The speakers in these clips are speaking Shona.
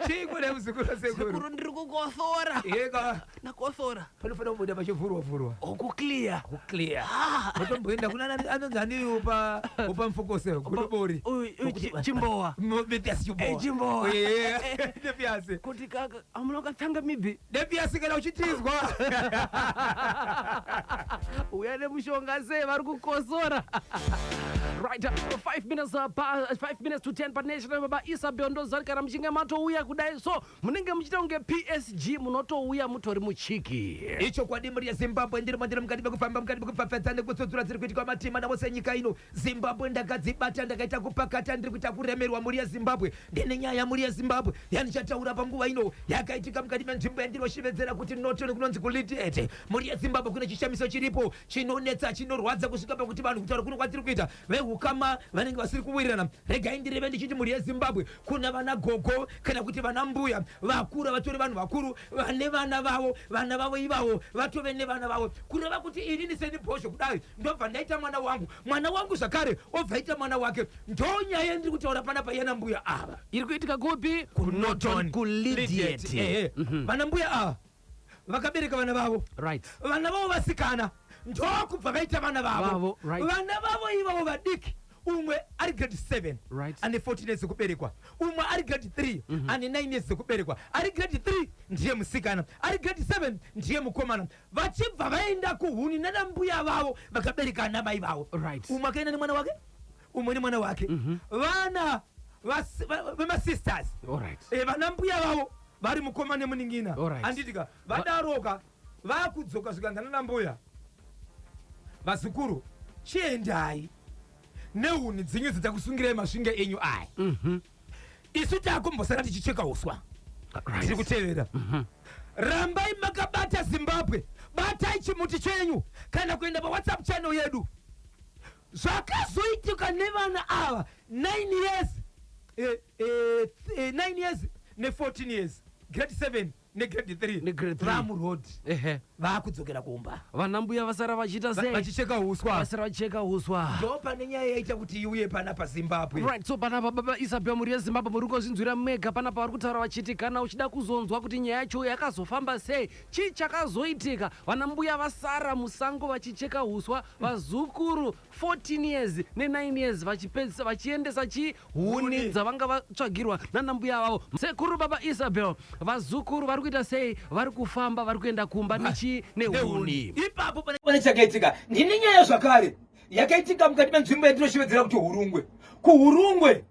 Chiiko nemuzukuru wasekuru? Sekuru, ndiri kukosora. Eka. Ndakosora. Panofanira kubuda pachivhurwa vhurwa. Okuclear. Kuclear. Motomboenda kuna anonzi ani upa upa mfokose godobori. Uyu Chimbowa. Metias Chimbowa. Eh, Chimbowa. Eh, Depias. Kuti kaka amuna katsanga midzi. Depias kana uchitizwa. Uya nemushonga sei vari kukosora. Right, 5 minutes to 10 paNational. Baba Isabel, ndozari kana muchinge matouya kudai so munenge muchiita kunge PSG, munotouya mutori muchiki. Ichokwadi, mhuri yeZimbabwe, ndiri mandiri mukati mekufamba, mukati mekupfapfadza nekutsudzura dziri kuitika matima navose enyika ino Zimbabwe. Ndakadzibata, ndakaita kupakata, ndiri kuita kuremerwa, mhuri yeZimbabwe. Ndine nyaya, mhuri yeZimbabwe, yandichataura panguva ino, yakaitika mukati menzvimbo yandinoshevedzera kuti Norton, kunonzi kuLidiate. Mhuri yeZimbabwe, kune chishamiso chiripo chinonetsa, chinorwadza kusvika pakuti vanhu, kutaura kuno kwatiri kuita, veukama vanenge vasiri kuwirirana. Regai ndireve ndichiti, mhuri yeZimbabwe, kuna vana gogo kana kuti vana mbuya vakura, vatori vanhu vakuru, vane vana vavo. Vana vavo ivavo vatove nevana vavo, kureva kuti inini seni Bhozho kudai ndobva ndaita mwana wangu, mwana wangu zvakare obva aita mwana wake. Ndo nyaya yandiri kutaura panapa yana mbuya ava. Iri kuitika kupi? KuNorton. KuLidiate. Ehe, vana mbuya ava vakabereka vana vavo. Vana vavo vasikana ndokubva vaita vana vavo. Vavo, right. Vana vavo ivavo vadiki, umwe ari grade 7 ane 14 years dzekuberekwa, umwe ari grade 3 ane 9 years dzekuberekwa. Ari grade 3 ndiye musikana, ari grade 7 ndiye mukomana. Vachibva vaenda kuhuni nana mbuya vavo vakabereka ana mai vavo. Umwe akaenda nemwana wake, umwe nemwana wake. Vana vemasisters. Vana mbuya vavo vari mukoma nemunin'ina. Handitika vadaroka, vakudzoka, zvikanzi nana mbuya, "Vazukuru, chiendai nehuni dzenyu dzidzakusungirai masvinga enyu aya. Isu takumbosara tichicheka uswa." Tiri kutevera. Rambai makabata Zimbabwe, batai chimuti chenyu kana kuenda paWhatsApp channel yedu. Zvakazoitika nevana ava 9 years, 9 years ne14 years, grade 7 negrade 3, Negrade 3. Vamuroad vakudzokera kumba. Vana mbuya vasara vachiita sei? Vachicheka uswa. Vasara vachicheka uswa. Ndo pane nyaya yaita kuti iuye panapa, Zimbabwe. Right, so panapa baba Isabel, mhuri yeZimbabwe, muri kungozvinzwira mega. Panapa vari kutaura vachiti kana uchida kuzonzwa kuti nyaya yacho yakazofamba sei, chii chakazoitika, vana mbuya vasara musango vachicheka uswa, vazukuru 14 years ne9 years vachipedzisa vachiendesa chii? Huni Huni. dzavanga vatsvagirwa nana mbuya vavo. Sekuru baba Isabel, vazukuru vari kuita sei? Vari kufamba, vari kuenda kumba nechii? Nehuni. Ipapo pane chakaitika. Ndine nyaya zvakare yakaitika mukati menzvimbo yandinoshevedzera kuti Hurungwe. KuHurungwe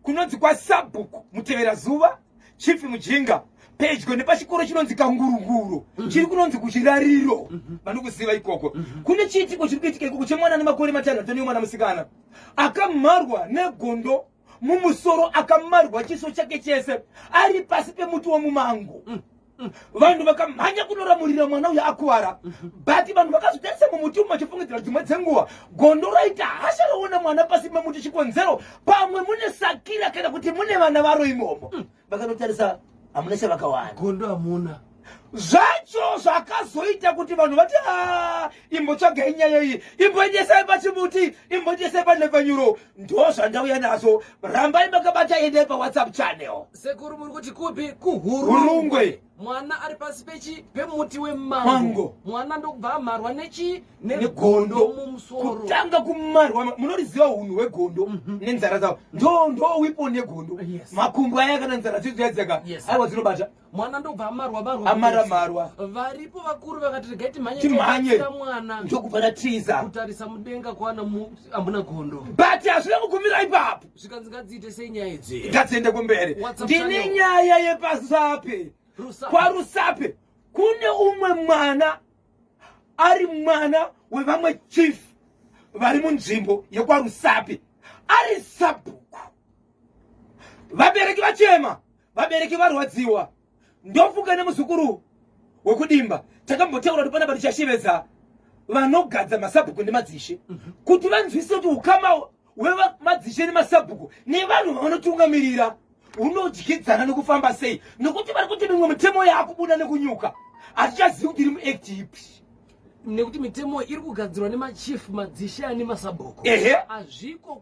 kunonzi kwasabhuku Mutevera Zuva, Chief Mujinga, pedyo nepachikoro chinonzi Kangurunguru, chiri kunonzi kuChirariro. Vanokuziva ikoko. Kune chiitiko chiri kuitika ikoko chemwana nemakore 6 nemwana musikana akamharwa negondo mumusoro, akamarwa chiso chake chese ari pasi pemuti wemumango. Vanhu vakamhanya kunoramurira mwana uyo akuvara, but vanhu vakazotarisa mumuti umu vachifungidzira dzimwe dzenguva gondo raita hasha roona mwana pasi pemuti, chikonzero pamwe mune sakira kana kuti mune vana varo imomo. Vakanotarisa, hamuna chavakawana. Gondo hamuna. Zvacho zvakazoita kuti vanhu vati, "Ah, imbotsvagai nyaya iyi, imboendesai pachimuti, imboendesai panhepfanyuro." Ndo zvandauya nazvo. Rambai makabata, endai paWhatsApp channel. Sekuru, muri kuti kupi? KuHurungwe. Hurungwe. Mwana ari pasi pechi pemuti wemango. Mango. Mwana ndokubva amharwa nechi? Negondo. Negondo mumusoro. Kutanga kumarwa, munoriziva unhu hwegondo nenzara dzavo, ndo weapon negondo. Makumbo aya kana nzara dzidzo yadzaka aiwa, dzinobata. Mwana ndobva amarwa marwa. Amara marwa. Varipo vakuru vakati, "Regai timhanye." Timhanye. Tobatsira mwana. Ndokubva ratiza. Kutarisa mudenga kwana hamuna gondo. But hazvina kugumira ipapo. Zvikanzi, "Ngadziite sei nyaya idzi?" Ngadziende kumberi. WhatsApp Ndine channel. nyaya yepaSape. Rusape. KwaRusape kune umwe mwana ari mwana wevamwe chief vari munzvimbo yekwaRusape, ari sabhuku. Vabereki vachema, vabereki varwadziwa. Ndofunga nemuzukuru wekudimba takambotaura kuti panapa tichashevedza vanogadza masabhuku nemadzishe kuti vanzwisise kuti ukama hwemadzishe nemasabhuku nevanhu vavanotungamirira hunodyidzana nekufamba sei, nokuti vari kuti mimwe mitemo yaakubuda nekunyuka, hatichazivi kuti iri muact ipi. Nekuti mitemo iri kugadzirwa nemachief, madzishe ane masabhuku. Hazviko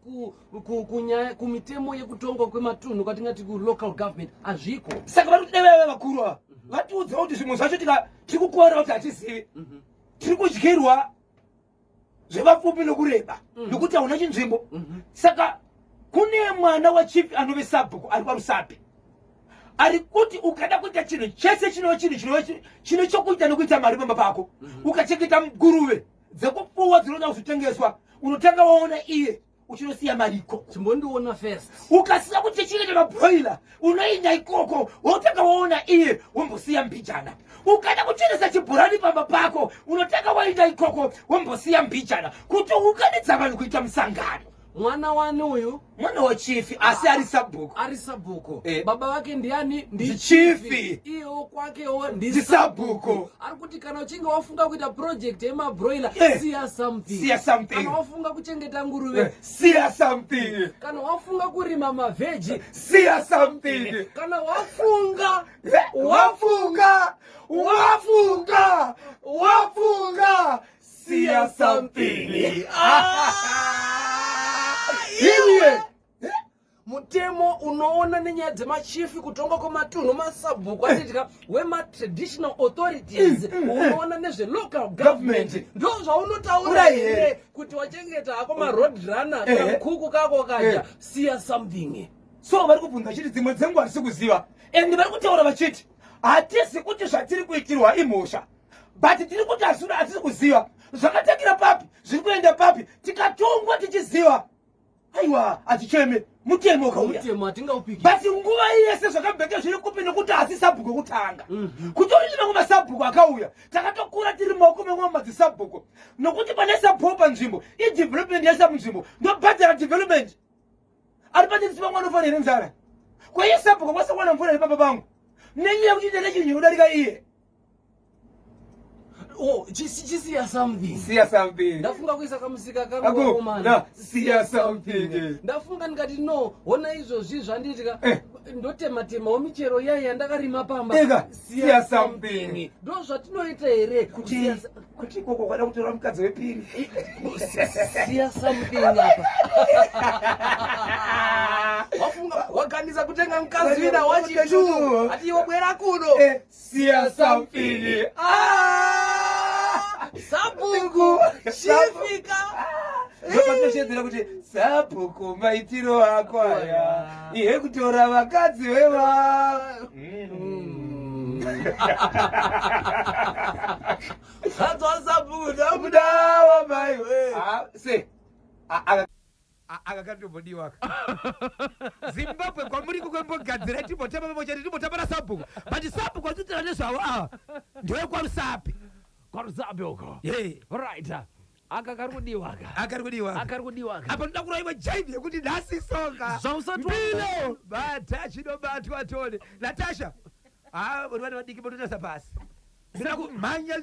kunyaya kumitemo yekutongwa kwematunhu, kwatingati kulocal government, hazviko. Saka vari kuti dai vakuru ava vatiudza kuti zvimwe zvacho tiri kukuwara kuti hatizivi, tiri kudyirwa zvevapfupi nokureba nokuti hauna chinzvimbo. Saka kune mwana wachief anove sabhuku ari kwaRusape ari kuti ukada kuita chinhu chese chinova chinhu chine chokuita nokuita mari pamba pako, ukachengeta nguruve dzekupfuwa dzinoda kuzotengeswa, unotanga waona iye, uchinosiya mari ikoko. Chimbondiona first. Ukasiya kuti chengeta mabroiler, unoenda ikoko, wotanga waona iye, wombosiya mbijana. Ukada kuchenesa chibhorani pamba pako, unotanga waenda ikoko, wombosiya mbijana. Kuti ukanidza vanhu kuita musangano. Mwana wani uyu? Mwana wachief, asi ari sabhuku. Ari sabhuku. Baba vake ndiani? Ndichief. Iyewo kwakewo? Ndisabhuku. Ari kuti kana uchinge wafunga kuita project yemabroiler, siya something. Siya something. Kana wafunga kuchengeta nguruve, Siya something. Kana wafunga kurima maveggie, Siya something. Kana wafunga Wafunga, wafunga, wafunga, siya something. Iwe. Mutemo unoona nenyaya dzemachief, kutonga kwematunhu, masabhuku, atitya wematraditional authorities, unoona nezvelocal government, Government. ndo zvaunotaura Ura here here? kuti wachengeta hako maroad runner, kakuku kako kaja, siya something? So vari kubvunza vachiti dzimwe dzenguva hatisi kuziva, and vari kutaura vachiti hatisi kuti zvatiri kuitirwa imhosva, but tiri kuti hasuna, hatisi kuziva zvakatangira papi, zviri kuenda papi. Tikatongwa tichiziva, aiwa, haticheme, mutemo ukauya. Mutemo hatingaupiki. But nguva yese zvakabheke zviri kupi? Nekuti hasi sabhuku ekutanga. Kutori nemamwe masabhuku akauya, takatokura tiri maoko memwe madzisabhuku, nokuti pane sabhuku panzvimbo, idevelopment yesamunzvimbo, ndobhadhara development. Ari patiri vamwe anofanira nzara kwaiye sabhuku kwasakwana mvura nepamba pangu nenyaya yekuti ndane chinhu chinodarika iye. Oh, chisiya something. Siya something. Ndafunga kuisa kamusika Ako, kangu. Na, siya something. Ndafunga ndikati, no, hona izvozvi zvandiitika, ndotematemawo michero yai yandakarima pamba. Ega, siya something. Ndo zvatinoita here? Kuti kuti ikoko kwada kutora mukadzi wepiri, Siya something apa. Wafunga, waganisa kutenga mukadzi wina wachitu, ati iwe bwera kuno. Siya something. Ah! Sabhuku chifika. Ndopatinoshedzera kuti sabhuku maitiro ako aya ihe kutora vakadzi veva. Mukadzi wasabhuku ndamuda. Mudawa mai we. Se aka katombodiwa Zimbabwe kwamuri kukwembogadzira, timbotamba pamwe chete, timbotamba nasabhuku. But sabhuku atitaura nezvavo ava ndewekwaRusape. KwaRusape uko. Ye. Right, aka kari kudiwa aka. Akari kudiwa. Aka kari kudiwa aka. Apa ndoda kuraiwa jive yekuti nhasi soka Zvausati mbilo bata chinobatwa tone Natasha. Ah, uri vana vadiki bototarisa pasi, ndinoda kumhanya.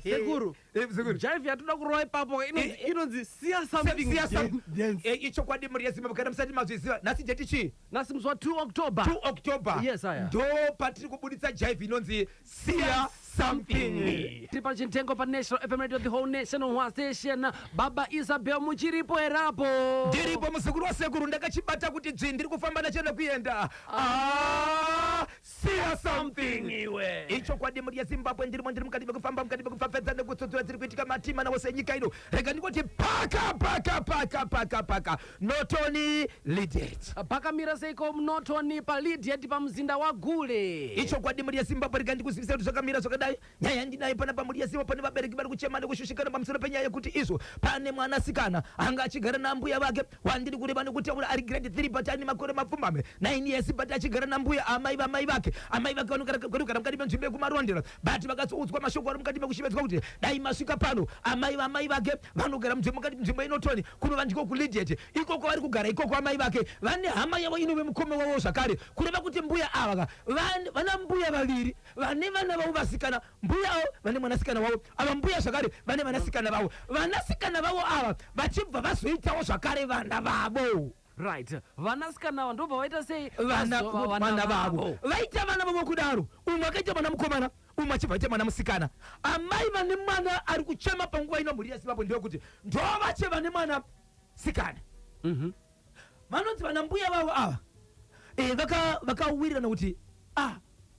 Sekuru. Sekuru. Jive yatoda kurova ipapo inonzi siya something. Siya dance. Ichokwadi, mhuri yeZimbabwe, kana musati mazviziva, nhasi date chii? Nhasi musi wa2 October. 2 October. Yes, aya. Ndo patiri kubuditsa jive inonzi siya something. Tiri pachintengo paNational FM Radio, the whole nation on one station. Baba Isabel, muchiripo herapo? Ndiripo, muzukuru wasekuru, ndakachibata kuti dzvi, ndiri kufamba nacho nekuenda. Ah, siya something. Iwe. Ichokwadi, mhuri yeZimbabwe, ndirimo, ndiri mukati mekufamba, mukati mekupfapfedza nekutsudzura dziri kuitika matima wose enyika ino. Rega ndingoti paka paka paka paka paka Norton, Leadgate. Pakamira seiko muNorton paLeadgate, pamuzinda waGule? Ichokwadi, mhuri yeZimbabwe, rega ndikuzivisa kuti zvakamira zvakadai. Nyaya yandinayo panapa, mhuri yeZimbabwe, pane vabereki vari kuchema nekushushikana pamusoro penyaya yekuti izvo pane mwanasikana anga achigara nambuya vake wandiri kureva nekutaura ari grade 3, but ane makore mapfumbamwe, 9 years, but achigara nambuya, amai vamai vake. Amai vake vanogara mukati menzvimbo yekuMarondera, but vakazoudzwa mashoko ari mukati mekushevedzwa kuti dai masvika pano, amai vamai vake vanogara munzvimbo mukati nzvimbo yeNorton, kunova ndiko kuLeadgate ikoko vari kugara ikoko. Amai vake vane hama yavo inove mukoma wavo zvakare, kureva kuti mbuya ava ka vana mbuya vaviri vane vana vavo vasikana. Mbuya avo vane mwanasikana wavo, ava mbuya zvakare vane vanasikana vavo, vanasikana vavo ava vachibva vazoitawo zvakare vana vavo. Right, vanasikana ava ndobva vaita sei? Vana Vazova vana vavo. Vaita vana vavo kudaro, umwe akaita mwana mukomana, umwe achibva aita mwana musikana. Amai vane mwana ari kuchema panguva ino mhuri yeZimbabwe ndeyekuti ndovache vane mwana sikana. Vanonzi vana mbuya vavo ava vakawirirana kuti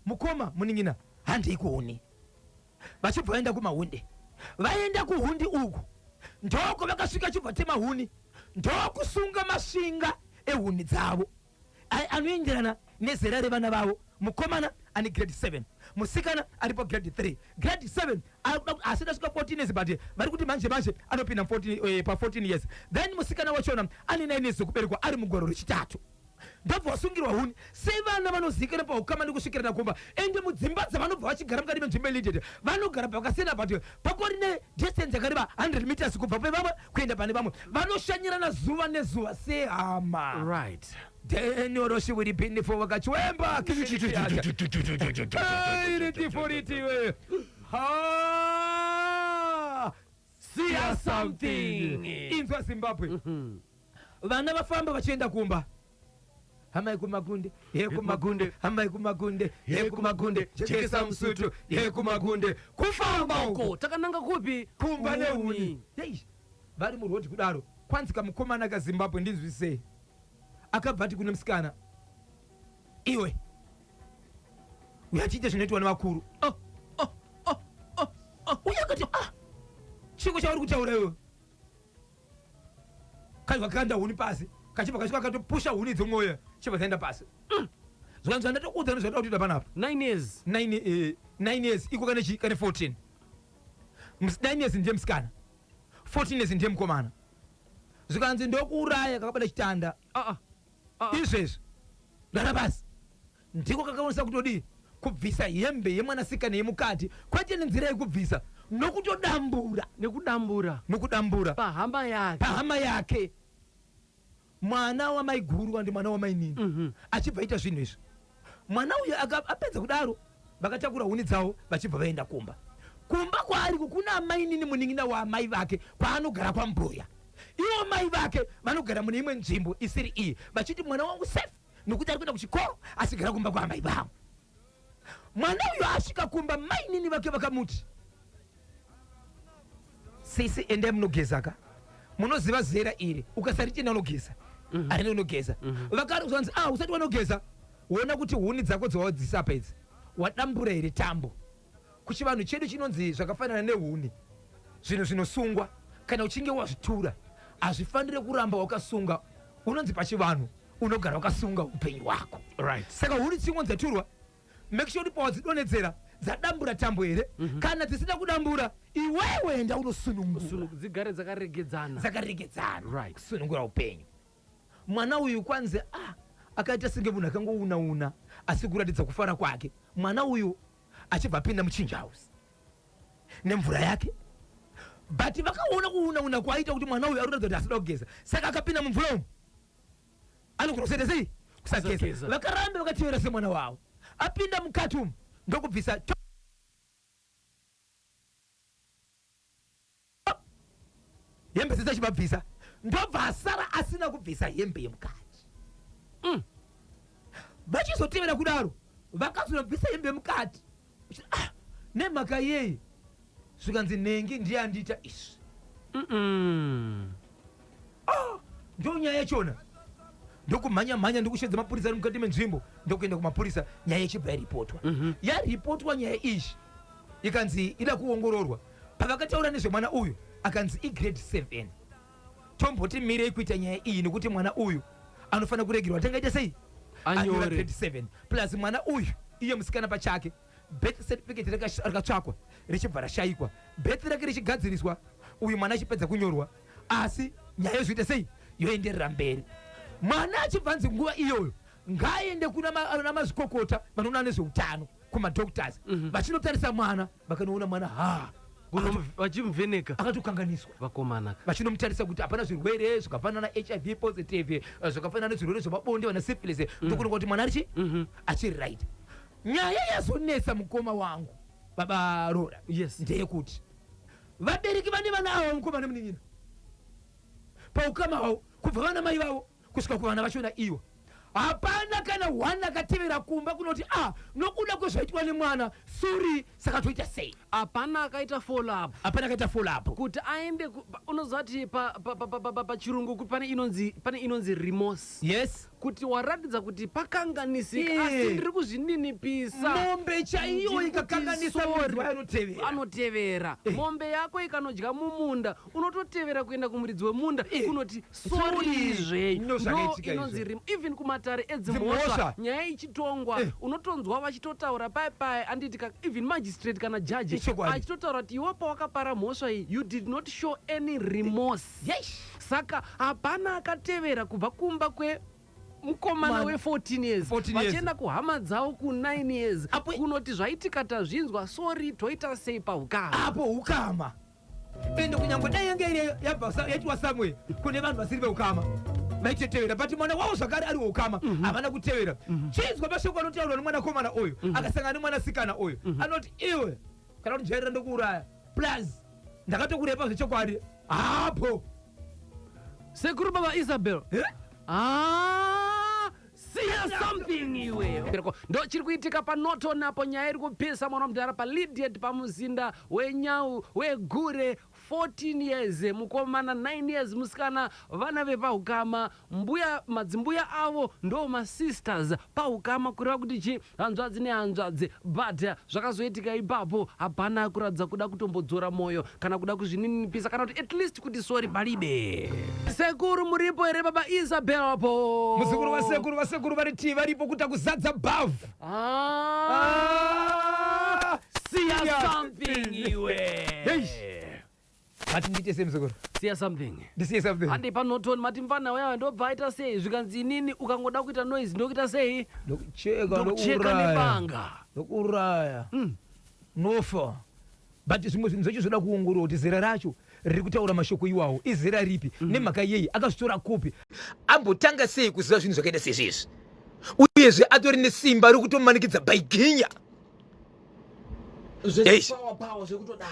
mukoma munin'ina handei kuhuni. Vachibva vaenda kumahunde. Vaenda kuhundi uku ndoko vakasvika chibva tema huni, ndokusunga masvinga ehuni dzavo anoenderana nezera revana vavo. Mukomana ane grade 7, musikana aripo grade 3. Grade 7 asati asvika 14 years, but vari kuti manje manje anopinda pa 14 years. Then musikana wachona ane 9 years dzekuberekwa, ari mugwaro rechitatu. Ndobva vasungirwa huni sevana vanozivikana paukama nekusvikirana kumba. Ende mudzimba dzavanobva vachigara mukati menzvimbo yeLidget, vanogara pakasiyana, but pakori nedistance yakareba 100 meters kubva pevamwe kuenda pane vamwe. Vanoshanyirana zuva nezuva sehama. Denioroshiwiripinifo vakachiwemba iritifuritiwe ha Siya something. Inzwa Zimbabwe, vana vafamba vachienda kumba. Hamai kumagunde, ye kumagunde, hamai kumagunde, ye kumagunde, jekesa musutu, ye kumagunde. Kufamba uko Ko takananga kupi? Kumba Huni. Nehuni. Yei, vari murodhi kudaro, kwanzi kamukomana kaZimbabwe, ndinzwisei, akabva ati kune musikana, "Iwe uyachiita zvinoitwa nevakuru." Oh, oh, oh, oh, oh. Uye akati, "Ah, chiko chauri kutaura iwe?" Kazvakanda huni pasi, kachibva kasvika katopusha huni dzomwoyo, chibva dzaenda pasi. Zvikanzi, "Zvandatokuudza nezvatoda kutoita panapa." 9 years. 9 years iko kane chi kane 14. 9 years ndiye musikana, 14 years ndiye mukomana. Zvikanzi, "Ndokuuraya." Kakabata chitanda. Ah, ah. Ah, ah. Izvezvi rara pasi. Ndiko kakaonesa kutodii kubvisa hembe yemwanasikana yemukati, kwete nenzira yekubvisa, nokutodambura. Nekudambura. Nokudambura. Pahama yake. Pahama yake, mwana wamaiguru wandi mwana wamainini. Achibva aita zvinhu izvi, mwana uyu apedza kudaro, vakatakura huni dzavo vachibva vaenda kumba. Kumba kwaariko kuna amainini, munin'ina waamai vake, kwaanogara kwambuya. Ivo mai vake vanogara mune imwe nzvimbo isiri iyi, vachiti mwana wangu safe nokuti ari kuenda kuchikoro achigara kumba kwaamai vavo. Mwana uyu asvika kumba, mainini vake vakamuti, "Sisi, endai munogeza ka." Munoziva zera iri, ukasarichena unogeza, harina unogeza. Vakaruzvanzi, "Ah, usati wanogeza, wona kuti huni dzako dzawadzisapa idzi wadambura here tambo." Kuchivanhu chedu chinonzi zvakafanana nehuni, zvinhu zvinosungwa, kana uchinge wazvitura hazvifaniri kuramba wakasunga. Unonzi pachivanhu unogara wakasunga upenyu hwako. Saka huni dzichingo dzaturwa, make sure kuti pawadzidonhedzera dzadambura tambo here. Kana dzisina kudambura, iwewe enda unosunungura. Dzigare dzakaregedzana. Dzakaregedzana. Kusunungura upenyu. Mwana uyu kwanzi akaita senge munhu akangouna-una, asi kuratidza kufara kwake, mwana uyu achibva apinda muchinja house nemvura yake. But vakaona kuuna-una kwaaita kuti mwana uyu ari kuratidza kuti asida kugeza, saka akapinda mumvura umu anogona kusaita sei? Kusageza. Kusageza. Vakarambe vakatevera semwana wavo. Apinda mukati umu ndokubvisa hembe dzese, achivabvisa, ndobva asara asina kubvisa hembe yemukati. Vachizotevera kudaro, vakazonobvisa hembe yemukati. Ah, nemhaka yei? Zvikanzi, "Nhengi ndiye andiita izvi." Ah, ndo nyaya yachona. Ndokumhanya mhanya, ndokushedza mapurisa ari mukati menzvimbo, ndokuenda kumapurisa. Nyaya ichibva yaripotwa. Yaripotwa nyaya iyi, ikanzi ida kuongororwa. Pavakataura nezvemwana uyu, akanzi igrade 7. Tomboti mirei kuita nyaya iyi nekuti mwana uyu anofanira kuregerwa tangaita sei? Anyore. Anyora grade 7. Plus mwana uyu iye musikana pachake, birth certificate rakatsvakwa richibva rashayikwa. Birth rake richigadziriswa, uyu mwana achipedza kunyorwa, asi nyaya yozoita sei? Yoenderera mberi. Mwana achibva nzi nguva iyoyo ngaaende kuna mazvikokota vanoona nezveutano, kumadoctors, vachinotarisa mwana. Vakanoona mwana, ha. Vachimuvheneka. Akatokanganiswa. Vakomana. Vachinomutarisa kuti hapana zvirwere zvakafanana HIV positive, zvakafanana nezvirwere zvemabonde, vana syphilis, ndokuoneka kuti mwana arichi achiri right. Nyaya yazonetsa, mukoma wangu, baba Rora, ndeyekuti vabereki vane vana ava, mukoma nemunin'ina, paukama hwavo, kubva vana mai vavo. Kusvika kuvana vachona ivo, hapana kana one akatevera kumba kunoti, "A, nokuda kwezvaitwa nemwana, sorry, saka toita sei?" Hapana akaita follow up. Hapana akaita follow up. Kuti aende unoziva kuti pachirungu pane inonzi remorse. Kuti waratidza kuti pakanganisika, asi ndiri kuzvininipisa. Mombe chaiyo Ndiri kuti ikakanganisa, sorry. muridzi wayo anotevera. Anotevera. Mombe yako ikanodya mumunda, unototevera kuenda kumuridzi wemunda kunoti Sorry. sorry. Ndo zvakaitika Inonzi izvo. even kumatare Dzimhosva. edzimhosva, nyaya ichitongwa, unotonzwa vachitotaura pai pai, anditi even magistrate kana judge achitotaura kuti iwe pawakapara mhosva iyi, you did not show any remorse. Saka hapana akatevera kubva kumba kwe mukomana we14 years 14 years. vachienda kuhama dzavo ku9 years kunoti zvaitika tazvinzwa, sorry, toita sei paukama? Apo ukama, ende kunyange dai yange iri yabva yaitwa somewhere kune vanhu vasiri veukama, vaitetevera, but mwana wavo zvakare ari weukama, havana kutevera. Chinzwa mashoko anotaurwa nemwanakomana uyu akasangana nemwanasikana uyu. Anoti, "Iwe, kana kuti jairira, ndokuuraya, plus ndakatokurepa zvechokwadi hapo." Sekuru, baba Isabel. Eh? Ah, siya something iwe. Ndo chiri kuitika paNorton apo. Nyaya iri kupisa, mwana mudhara, paLydiat, pamuzinda wenyau wegure. 14 years mukomana, 9 years musikana, vana vepaukama, mbuya, madzimbuya avo ndo masisters paukama, kureva kuti chi hanzvadzi nehanzvadzi. But zvakazoitika ipapo, hapana kuratidza kuda kutombodzora mwoyo kana kuda kuzvininipisa kana kuti at least kuti sorry, palibe. Sekuru, muripo here, baba Isabel apo? Muzukuru wasekuru, vasekuru vari tii, varipo kuta kuzadza bhavhu. Ah, Ah, siya siya something iwe. Eish. Mati ndiite sei, muzukuru? Siya something. Ndisiye something. Handi paNorton, mati mfana wewe ndobva aita sei? Zvikanzi, "Inini ukangoda kuita noise, ndokuita sei?" Ndokucheka. Ndokucheka nebanga. Ndokuuraya, nofa. But zvimwe zvinhu zvacho zvoda kuongorora kuti zera racho riri kutaura mashoko iwawo izera ripi, nemhaka yei, akazvitora kupi, ambotanga sei kuziva zvinhu zvakaita sezvizvi, uyezve atori nesimba rekutomanikidza baiginya. Eish.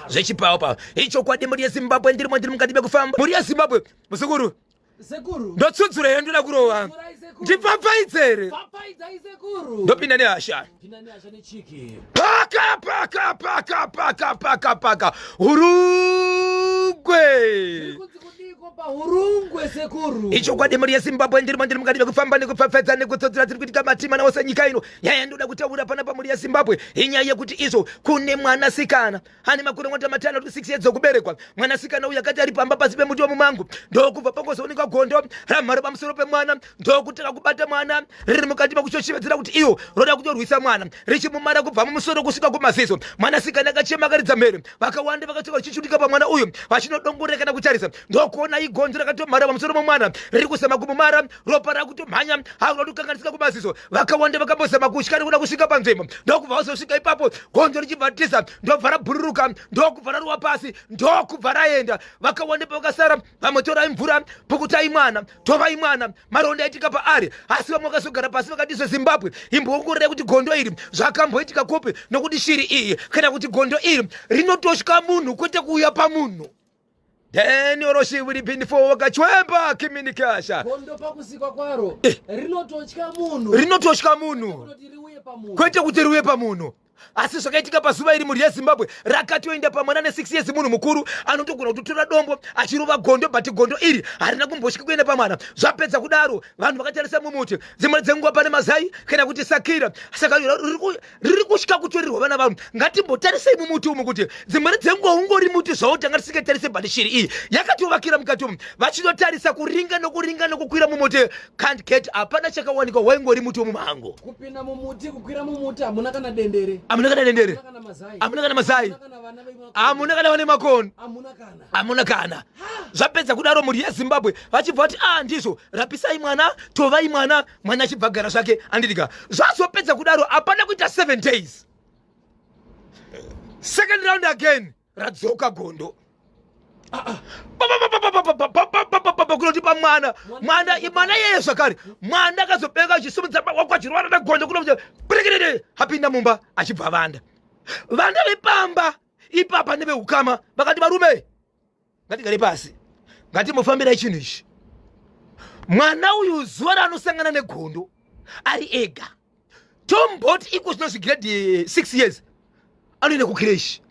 Zvechipawa pawa, ichokwadi. Mhuri yeZimbabwe, ndirimo, ndiri mukati mekufamba. Mhuri yeZimbabwe, muzukuru. Sekuru. Ndotsudzura here? Ndoda kurova. Tsurai, sekuru. Ndipfapfaidze here? Papaidzai, sekuru. Ndopinda nehasha. Pinda nehasha nechiki. Paka paka paka paka paka paka, Hurungwe. Kunzi kudiko paHurungwe, sekuru? Ichokwadi, mhuri yeZimbabwe, ndirimo, ndiri mukati mekufamba nekupfapfaidza nekutsodzera dziri kuitika matima naose nyika ino. Nyaya yandoda kutaura panapa, mhuri yeZimbabwe, inyaya yekuti izvo kune mwanasikana ane makore 56 years okuberekwa. Mwanasikana uyu akati ari pamba pasi pemuti wemumango, ndokubva pangozoonekwa gondo ramhara pamusoro pemwana, ndokutanga kubata mwana riri mukati mekuchoshevedzera kuti iyo roda kutorwisa mwana, richimumara kubva mumusoro kusvika kumaziso. Mwanasikana akachema, akaridza mhere. Vakawanda vakatsoka vachichutika pamwana uyu, vachinodongorera kana kutarisa, ndokuona igondo rakatomhara pamusoro momwana, riri kuzama kumumara, ropa rakutomhanya, hakuda kukanganisika kumaziso. Vakawanda vakambozama kutya nekuda kusvika panzvimbo, ndokubva vazosvika ipapo, gondo richibva tiza, ndobva rabhururuka, ndokubva raruwa pasi, ndokubva raenda. Vakawanda pavakasara, vamwe torai mvura, pukutai mwana, tovai mwana, maronda aitika paari. Asi vamwe vakazogara pasi vakati, "ZveZimbabwe, imboongororai kuti gondo iri zvakamboitika kupi, nokuti shiri iyi kana kuti gondo iri rinototya munhu, kwete kuuya pamunhu." Then oroshivuripinifo wakachwemba kiminikasha. Gondo pakusikwa kwaro rinototya munhu. Rinototya munhu. Kunoti riuye pamunhu. Kwete kuti riuye pamunhu. Asi zvakaitika pazuva iri, mhuri yeZimbabwe, rakatoenda pamwana ne6 years. Munhu mukuru anotogona kutotora dombo achirova gondo, but gondo iri harina kumbosvika kuenda pamwana. Zvapedza kudaro, vanhu vakatarisa mumuti, dzimwe dzenguva pane mazai kana kuti sakira, saka riri kusvika kutorerwa vana vanhu. Ngatimbotarisei mumuti umu kuti dzimweni dzenguva ungori muti zvawo, tanga tisingatarise, but shiri iyi yakatovakira mukati umu. Vachinotarisa, kuringa nokuringa nokukwira mumuti, can't get, hapana chakawanikwa, waingori muti wemumango. Kupinda mumuti, kukwira mumuti, hamuna kana dendere. Hamuna kana dendere. Hamuna kana mazai. Hamuna kana mazai. Hamuna kana vana vemakono. Hamuna kana vane makono. Hamuna kana. Hamuna kana. Zvapedza kudaro, mhuri yeZimbabwe, vachibva vati, "A, ndizvo, rapisai mwana, tovai mwana." Mwana achibva gara zvake, andidika. Zvazopedza kudaro, hapana kuita 7 days, second round again, radzoka gondo kunoti pamwana. Mwana, mwana iyeye zvakare, mwana akazobeka achisimudza maoko achirwara negondo, kuno pirikiriri, apinda mumba, achibva vanda. Vanda vepamba ipapa neveukama vakati, "Varume, ngatigare pasi, ngatimufambirai chinhu ichi." Mwana uyu zuva raanosangana negondo ari ega, tomboti iko zvino zvigrade 6 years, anoenda kucreche,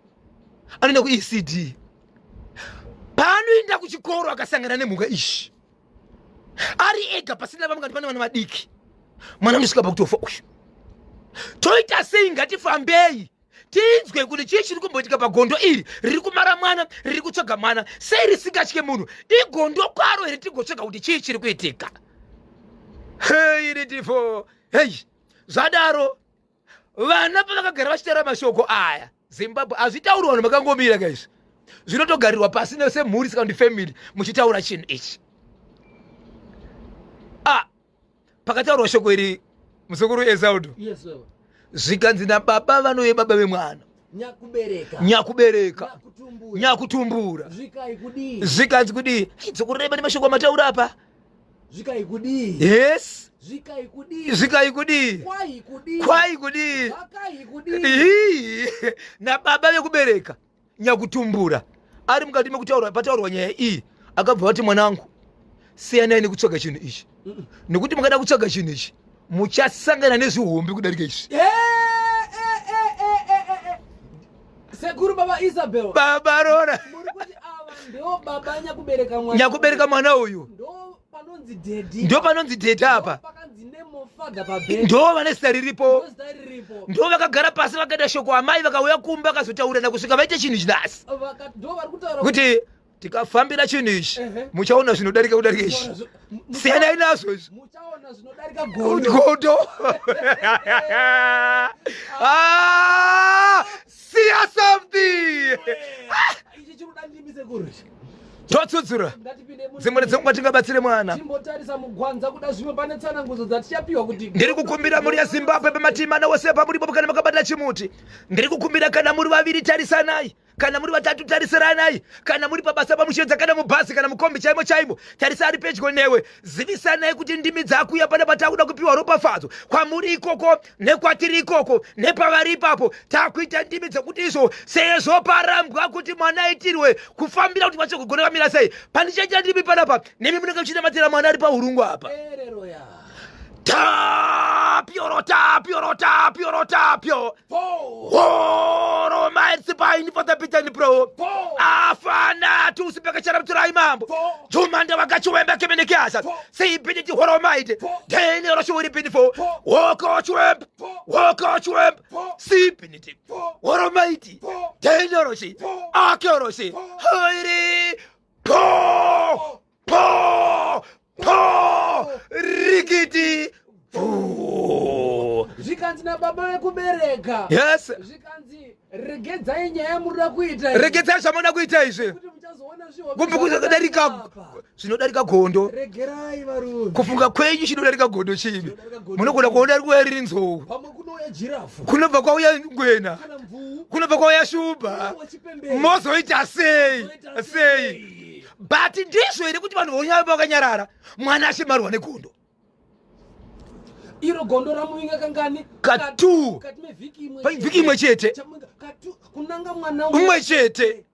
anoenda kuECD. Paanoenda kuchikoro akasangana nemhuka ishi ari ega pasina vamwe, pane vana vadiki, mwana anosvika pakutofa uyu. Toita sei? Ngatifambei tinzwe kuti chii chiri kumboitika pagondo iri riri kumara mwana, riri kutsvaga mwana. Sei risingatye munhu? Igondo kwaro here? Tigotsvaga kuti chii chiri kuitika. Hei ritifo hei. Zvadaro, vana pavakagara vachitaura mashoko aya, Zimbabwe, hazvitauri vanhu makangomira kaizvi, zvinotogarirwa pasi semhuri, saka kuti family muchitaura chinhu ichi. Ah, pakataurwa shoko iri, muzukuru Esaudo, Yes, baba. zvikanzi nababa vanouye, baba vemwana, Nyakubereka. Nyakubereka. Nyakutumbura. Nyakutumbura. Zvikai kudii? Zvikanzi kudii? Dzokureba nemashoko amataura apa. Zvikai kudii? Yes. Zvikai kudii? Zvikai kudii? Kwai kudii? Kwai kudii? Zvakai kudii? Ii, nababa vekubereka, nyakutumbura, ari mukati mekutaura, pataurwa nyaya iyi, akabva vati, "Mwanangu, siyanai nekutsvaga chinhu ichi, nekuti mukada kutsvaga chinhu ichi muchasangana nezvihombe kudarika izvi." Eh, eh, eh, eh, eh, eh, eh. Sekuru baba Isabel. Baba Rora. Muri kuti ava ndo baba nyakubereka mwana. Nyakubereka mwana uyu. Ndo panonzi daddy. Ndo panonzi daddy apa. Pakanzi name of father pabed. Ndo vane zita riripo. Ndo zita riripo. Ndo vakagara pasi vakaita shoko, amai vakauya kumba, vakazotaurirana kusvika vaite chinhu chinasi. Ndo vari kutaura kuti tikafambira chinhu ichi, muchaona zvinodarika kudarika izvi. Siyanai nazvo izvi. Muchaona zvinodarika gondo. Gondo. Ah, siya something. Ichi chinoda ndimi, sekuru. Totsudzura. Ngatipinde Dzimwe dzenguva tingabatsire mwana. Timbotarisa mugwanza, kuda zvimwe pane tsanangudzo dzatichapiwa kuti Ndiri kukumbira mhuri yeZimbabwe pamatima wose pamuripo, kana makabata chimuti, ndiri kukumbira, kana muri vaviri tarisanai, kana muri vatatu tarisiranai, kana muri pabasa pamuchiedza, kana mubhazi, kana mukombi chaimo chaimo, tarisa ari pedyo newe, zivisanai kuti ndimi dzakuya pana patakuda kupiwa ropafadzo. Kwamuri ikoko nekwatiri ikoko nepavari ipapo, takuita ndimi dzekuti izvo sezvo parambwa kuti mwana aitirwe kufambira kuti vachogona kamira sei. Pandichaita ndimi panapa, nemi munenge muchinamatira mwana ari paurungu apa. Erero ya. Tapio, tapio, tapio, tapio. Po. Horo maisipaini for the pitani pro. Po. Afana tusipekechera mturai mambo. Po. Jumanda wakachiwembe kemenekiasa. Po. Sipiniti horo maiti. Po. Deni roshuwiri pinifo. Po. Woko chiwembe. Po. Woko chiwembe. Po. Sipiniti. Po. Horo maiti. Po. Deni roshi. Po. Akoroshi. Po. Hairi. Po. Po. Po. Rikiti. Bvu. Zvikanzi nababa vekubereka. Yes. Zvikanzi regedzai nyaya yamurida kuita iyi. Regedzai zvamunoda kuita izvi. Kuti muchazoona zvihombe Kumbe kuzodarika apa. zvinodarika gondo. Regerai, varume. Kufunga kwenyu chinodarika gondo chivi. Chinodarika gondo. Munogona kuona rikuuya riri nzou. Pamwe kunouya jirafu. Kunobva kwauya ngwena. Kana mvuu. Kunobva kwauya shumba. Wachipembere. Mozoita sei? Mozoita Sei? But ndizvo here kuti vanhu vonyamba vakanyarara, mwana achimarwa negondo? Iro gondo ramuvinga kangani? Katu. Mukati mevhiki imwe. Vhiki imwe chete. Chamuvinga katu, kunanga mwana umwe chete.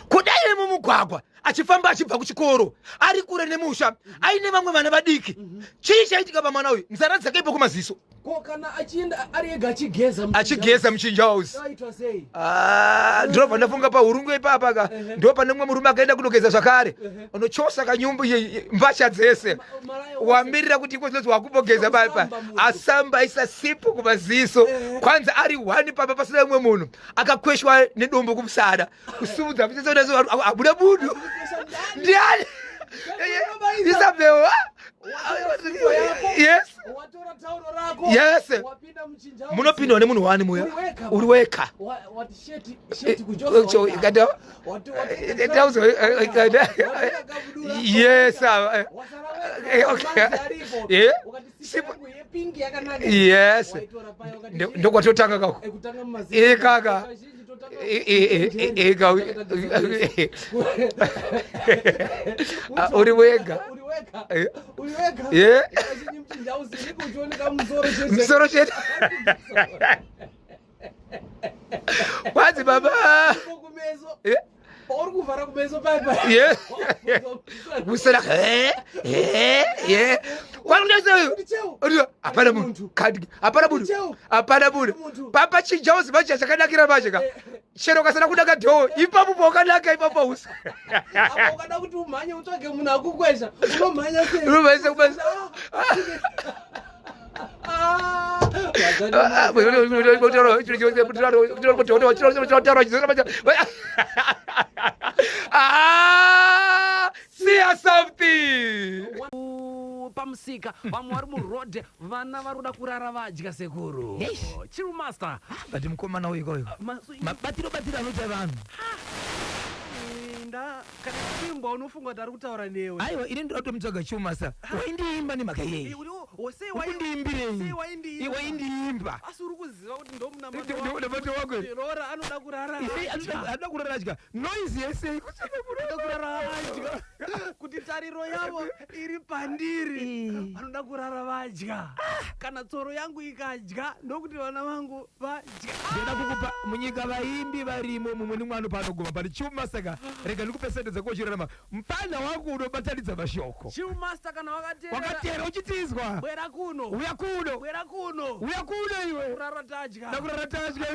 Kudai mumugwagwa achifamba achibva kuchikoro, ari kure nemusha, aine vamwe vana vadiki, chii chaitika pamwana uyu? Nzara dzakaipa kumaziso. Ko kana achienda ari ega achigeza? Achigeza muchinja house. Aitwa sei? Ah, ndinobva ndafunga pahurungu ipapa ka, ndo pane mumwe murume akaenda kunogeza zvakare, unochosa kanyumbu mbatya dzese. Malaya wose. Wamirira kuti iko zvinonzi wakumbogeza papa. Asamba munhu. Asamba, aisa sipo kumaziso. Kwanza ari one papa pasina mumwe munhu, akakweshwa nedombo kumusana, kusumudza abuda budu. Kukwesha ndani? Ndiani? Isabel. Yes. Watora tauro rako. Yes. Wapinda muchinja. Munopindwa nemunhu wani muya. Uri weka. Uri weka. Wati sheti sheti kujosa. Yes. Yeah. Yes. Ndokwatotanga kako. Kaka. Ah, uri wega. Yeah. Musoro chete. Kwanzi baba. Pauri kuvhara kumeso pai pai. Ye. Kusera he he he. Kwakundaisa Kuti cheu. Hapana munhu. Kadi hapana munhu. Cheu. Hapana munhu. Munhu. Papa chinja uzi manje chakanakira manje ka. Chero kasana kunaka dhoo ipapo pawakanaka ipapo hausi. Apa ukada kuti umhanye utsvage munhu akukwesha unomhanya sei? Unomhanya kumeso. Ah, Ah, Ah, see something. Pamusika vamwe vari muroad, vana vari kuda kurara vadya, sekuru. Chiru Master. But mukomana uyu koyo mabatiro batiro anoita vanhu. Nda kana kuimbwa unofunga kuti ari kutaura newe. Aiwa, ini ndoda kutomutsvaga Chumasa. Waindiimba nemhaka yei? Ukundiimbirei? Sei waindiimba? Waindiimba. Asi uri kuziva kuti Ndomunamato wako. Rora anoda kurara adya. Anoda kurara adya, noise yese. Anoda kurara vadya kuti tariro yavo iri pandiri. Vanoda kurara vadya. Kana tsoro yangu ikadya, ndokuti vana vangu vadya. Ndoda kukupa munyika vaimbi varimo, mumwe nemwe anopa anogoma, but Chuma, saka rega ndikupe sendo dzako uchirarama. Mupanda wangu unobatanidza mashoko. Chiumaster, kana wakateerera, Wakateera uchitizwa. Bwera kuno. Uya kuno. Bwera kuno. Uya kuno iwe. Kurara tadya. Ndakurara tadya.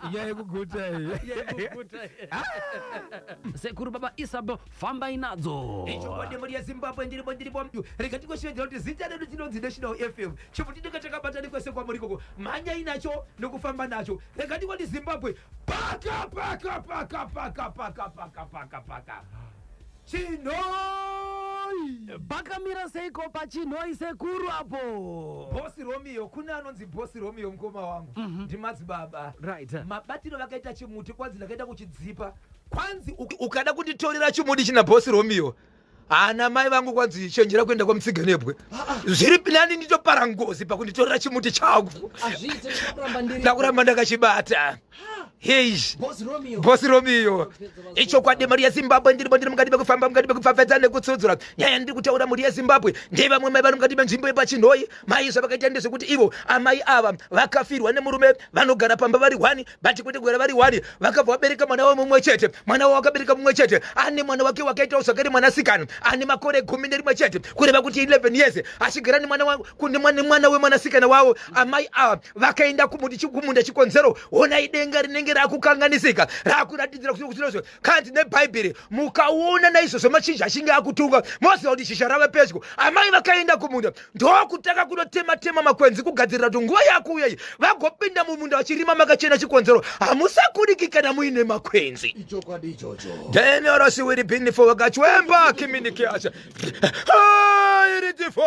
Inyaya yekuguta iyi. Yekuguta. Sekuru baba Isabel, fambai nadzo. Ichokwadi, mhuri yeZimbabwe, ndiripo, ndiripo. Rega tingoshevedzera kuti zita redu tinonzi National FM. Chifu tinenge takabatani kwese kwamuri ikoko, mhanyai nacho nokufamba nacho. Rega ndingoti Zimbabwe, paka paka paka paka paka paka paka paka Chinhoi. Pakamira seiko paChinhoi, sekuru, apo? Bosi Romeo, kune anonzi Bosi Romeo, mukoma wangu, ndimadzibaba. Mabatiro vakaita chimuti, kwanzi ndakaita kuchidzipa, kwanzi ukada kunditorera chimuti china Bosi Romeo, hana mai vangu, kwanzi chenjera kuenda kwamutsiganebwe, zviri nani nditopara ngozi pakunditorera chimuti changu. Azviite, ndakuramba ndiri. Ndakuramba ndakachibata. Hei. Boss Romeo. Bosi Romeo, ichokwadi, mhuri yeZimbabwe, ndiripo, ndiri mukati mekufamba, mukati mekupfapfadza nekutsudzura nyaya ndiri kutaura. Mhuri yeZimbabwe, ndevamwe mai vari mukati menzvimbo yepaChinhoi. Mai zvavakaita ndezvekuti ivo amai ava vakafirwa nemurume, vanogara pamba vari 1, but kwete kugara vari 1, vakabva vabereka mwana wavo mumwe chete. Mwana wavo akabereka mumwe chete, ane mwana wake wakaitawo zvakare mwanasikana ane makore 11 , kureva kuti 11 years, achigara nemwana nemwana wemwanasikana wavo. Amai ava vakaenda kumunda. Chikonzero, honai denga rinenge rakukanganisika, rakuratidzira kuti kutinozvo kanzi nebhaibheri, mukaona naizvozvo machinja achinge akutunga, moziva kuti shisha rave pedyo. Amai vakaenda kumunda, ndokutanga kunotema tema makwenzi kugadzirira kuti nguva yakuuya iyi vagopinda mumunda vachirima makachena. Chikonzero, hamusakuriki kana muine makwenzi. Ichokwadi ichocho. Denorosiwiri binifo vakachwemba kiminikiasha iritifo.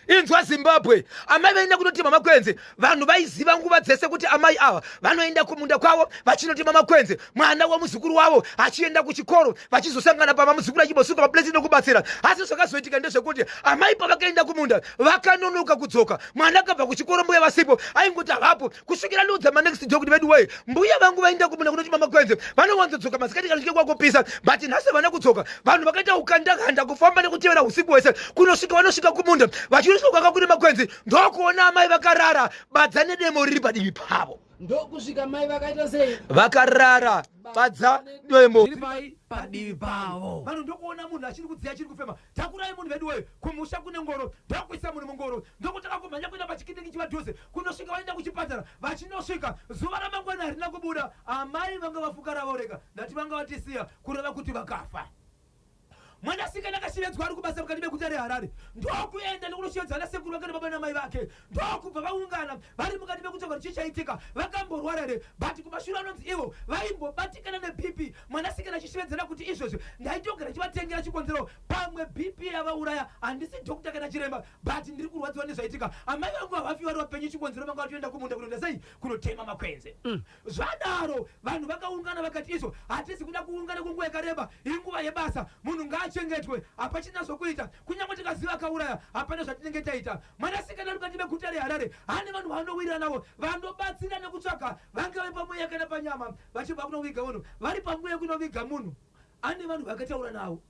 Inzwa Zimbabwe, amai vaenda kunotema makwenzi. Vanhu vaiziva nguva dzese kuti amai ava vanoenda kumunda kwavo vachinotema makwenzi, mwana wemuzukuru wavo achienda kuchikoro, vachizosangana pama, muzukuru achimbosuka maplate nokubatsira. Asi zvakazoitika ndezvekuti amai pavakaenda kumunda vakanonoka kudzoka. Mwana akabva kuchikoro, mbuya vasipo, aingoti havapo, kusvikira ndiudza manext door kuti, "Vedu wei, mbuya vangu vaenda kumunda kunotema makwenzi, vanowanzodzoka masikati kana chike kwakupisa, but nhasi havana kudzoka." Vanhu vakaita ukandakanda kufamba nekutevera usiku hwese kunosvika vanosvika kumunda. Vachinosvika kwanga kune makwenzi, ndokuona amai vakarara, badza nedemo riri padivi pavo. Ndokusvika mai vakaita sei? Vakarara, badza, demo Zviri pai padivi pavo. Vanhu ndokuona munhu achiri kudziya, achiri kufema. "Takurai munhu vedu wei, kumusha kune ngoro." Ndokuisa munhu mungoro, ndokutanga kumhanya kuenda pachikiniki chivadhuze, kunosvika vaenda kuchipatara. Vachinosvika zuva ramangwana harina kubuda, amai vanga vafuka ravoreka. Ndati vanga vatisiya, kureva kuti vakafa. Mwanasikana akashevedzwa ari kubasa mukati meguta reHarare, ndokuenda nekunoshevedzwa nasekuru vake nababa namai vake, ndokubva vaungana vari mukati mekutsvaga kuti chii chaitika, vakamborwara here. But kumashure anonzi ivo vaimbobatikana neBP. Mwanasikana achishevedzera kuti, "Izvozvo ndaitogara chivatengera, chikonzero pamwe BP yavauraya. Handisi doctor kana chiremba, but ndiri kurwadziwa nezvaitika. Amai vangu havafi vari vapenyu, chikonzero vanga vatoenda kumunda kunoenda sei, kunotema makwenzi." Zvadaro vanhu vakaungana vakati, "Izvo hatisi kuda kuungana kunguva yakareba, inguva yebasa, munhu ngaachengetwe, hapachina zvokuita. Kunyange tikaziva akauraya, hapana zvatinenge taita." Mwanasikana ari mukati meguta reHarare, hane vanhu vanowirira navo, vanobatsira nekutsvaga, vangave pamweya kana panyama. Vachibva kunoviga munhu, vari panguva yekunoviga munhu, ane vanhu vakataura navo.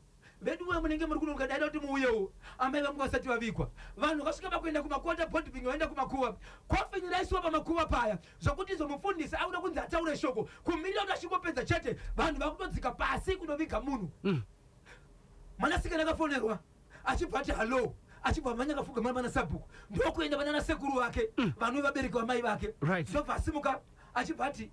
Vedu we munenge muri kunonoka, daida kuti muuyewo amai vangu vasati vavigwa. Vanhu vakasvika pakuenda kumakuva, tabhodhipingi vaenda kumakuva, kofini raisiwa pamakuva paya, zvokuti izo mufundisi akuda kunzi ataure shoko, kumirira kuti achingopedza chete, vanhu vakutodzika pasi kunoviga munhu. Mwanasikana akafonerwa achibva ati hallo, achibva manya akafugama pana sabhuku, ndokuenda vanana sekuru vake, vanove vabereki vamai vake. Ndobva asimuka achibva ati,